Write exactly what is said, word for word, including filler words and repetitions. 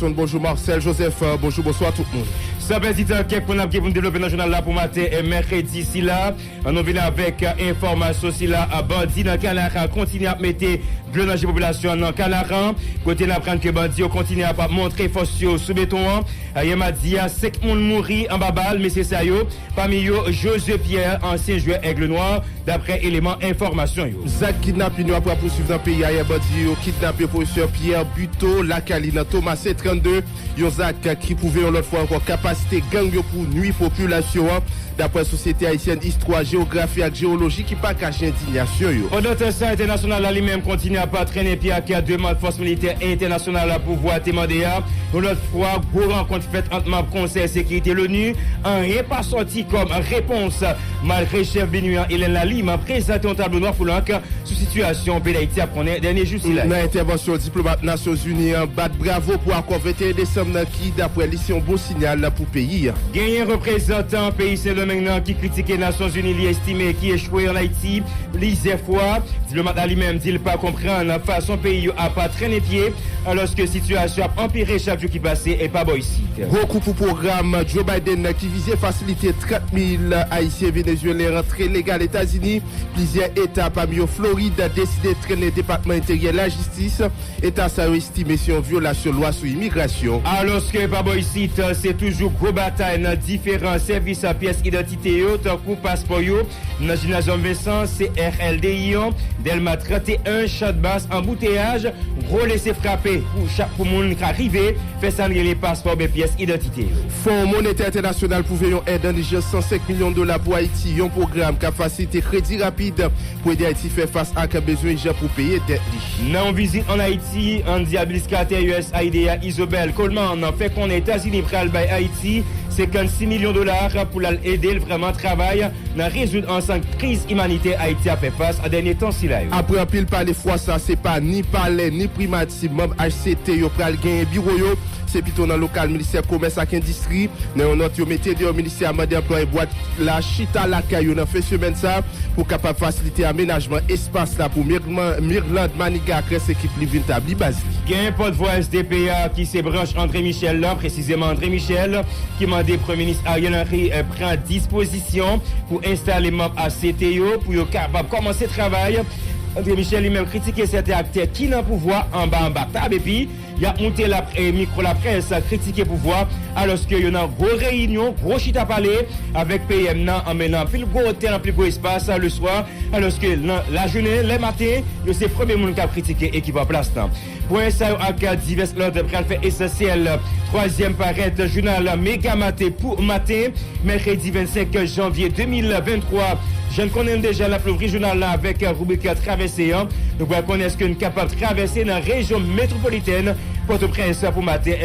Bonjou Marcel Joseph, bonjou, bonswa tout moun. San pèdi tan, kèk pwen n ap gen pou n devlope nan jounal la pou maten e mèkredi sila. Ann nou vin avèk enfòmasyon sila. Bandi nan Kanaran kontinye ap mete dlo nan je popilasyon an nan Kanaran, kote n aprann ke bandi yo kontinye ap montre fòs yo sou beton an. Yè madi a, senk moun mouri anba bal mesye sa yo, pami yo Josue Pierre, ansyen jwè Aigle Noir, daprè eleman enfòmasyon yo. Zak kidnapin yo ap rapousuiv nan peyi a. Yè bandi yo kidnape pwofesè Pierre Buteau lakay li nan Tomasen trannde, yon zak ki pwouve yon lòt fwa ankò kapasite gang yo pou nwi popilasyon an, daprè Sosyete Ayisyèn Istwa, Jewografi ak Jewoloji ki pa kache endinyasyon yo. Pandantan sa, entènasyonal la li menm kontinye ap trennen pye ak demann fòs militè entènasyonal la pouvwa te mande a. Yon lòt fwa, gwo rankont fèt ant manm Konsèy Sekirite Loni. Anyen pa sòti kòm repons, malgre chèf BINUH an, Hélène Lalime, prezante yon tablo nwa pou lank sou sitiyasyon peyi Dayiti ap konnen dènye jou sila yo. Nan entèvansyon, diplomat Nasyonzini an bat bravo pou akò venteyen desanm nan ki, daprè li, se yon bon siyal pou peyi a. Genyen reprezantan peyi Sendomeng nan ki kritike Nasyonzini li estime ki echwe ann Ayiti plizyè fwa. Diplomat la li menm di l pa konprann fason peyi yo ap trennen pye, alòske sitiyasyon ap anpire chak jou ki pase e pa bò isit. Gwo kou pou pwogram Joe Biden ki vize fasilite trant mil Ayisyen Venezuelen rantre legal Etazini. Plizyè eta, pami yo Florid, deside trennen Depatman Enteryè Lajistis. Eta sa yo estime se yon vyolasyon lwa sou imigrasyon. Alòske pa bò isit, se toujou gwo batay nan diferan sèvis pyès idantite yo, tankou paspò yo, nan Gymnasium Vincent, C R L D I an, Dèlma trannteyen, Chanbas, anbouteyaj, gwo lese frape pou chak pou moun ka rive fè sa n rele paspò oubyen pyès idantite yo. Fon Monetè Entènasyonal pwouve yon èd an ijans san senk milyon dola pou Ayiti, yon pwogram k ap fasilite kredi rapid pou ede Ayiti fè fas ak bezwen ijan pou peye dèt li. Nan yon vizit ann Ayiti, ann di administratè U S A I D a Isobel Coleman fè konnen Etazini pral bay Ayiti senkannsis milyon dola pou l al ede l vrèman travay nan rezoud ansanm kriz imanitè Ayiti ap fè fas dènye tan sila yo. Apre anpil pale fwa sa, se pa ni palè ni primati manm H C T yo pral genyen biwo yo. Se pito nan lokal Ministè Komès ak Endistri. Nan yon nòt yo mete deyò, ministè a mande anplwaye bwat la chita lakay yo nan fen semèn sa a pou kapab fasilite amenajman espas la pou Mirlan-, Mirlande Manigat ak rès ekip li vin tabli baz li. Gen pòtvwa S D P a ki se branch André Michel la, presizeman André Michel, ki mande Premye Minis Ariel Henry, eh, pran dispozisyon pou enstale manm H C T yo pou yo kapab kòmanse travay. André Michel li menm kritike sèten aktè ki nan pouvwa anba anba tab epi y ap moute lap-, eh, mikwo laprès, kritike pouvwa, alòske yo nan gwo reyinyon, gwo chita pale avèk P M nan, anmennen anpil gwo otèl, anpil gwo espas, leswa, alòske nan lajounen, lèmaten, yo se premye moun k ap kritike ekip an plas lan. Pwen sa yo ak divès lòt pral fè esansyèl twazyèm parèt jounal Mega Maten pou maten, mèkredi vennsenk janvye de mil venntwa. Jan n konnen l deja, n ap louvri jounal la avèk ribrik Travèse an. Nou pral konnen èske n kapab travèse nan rejyon metwopolitèn Pòtoprens pou maten.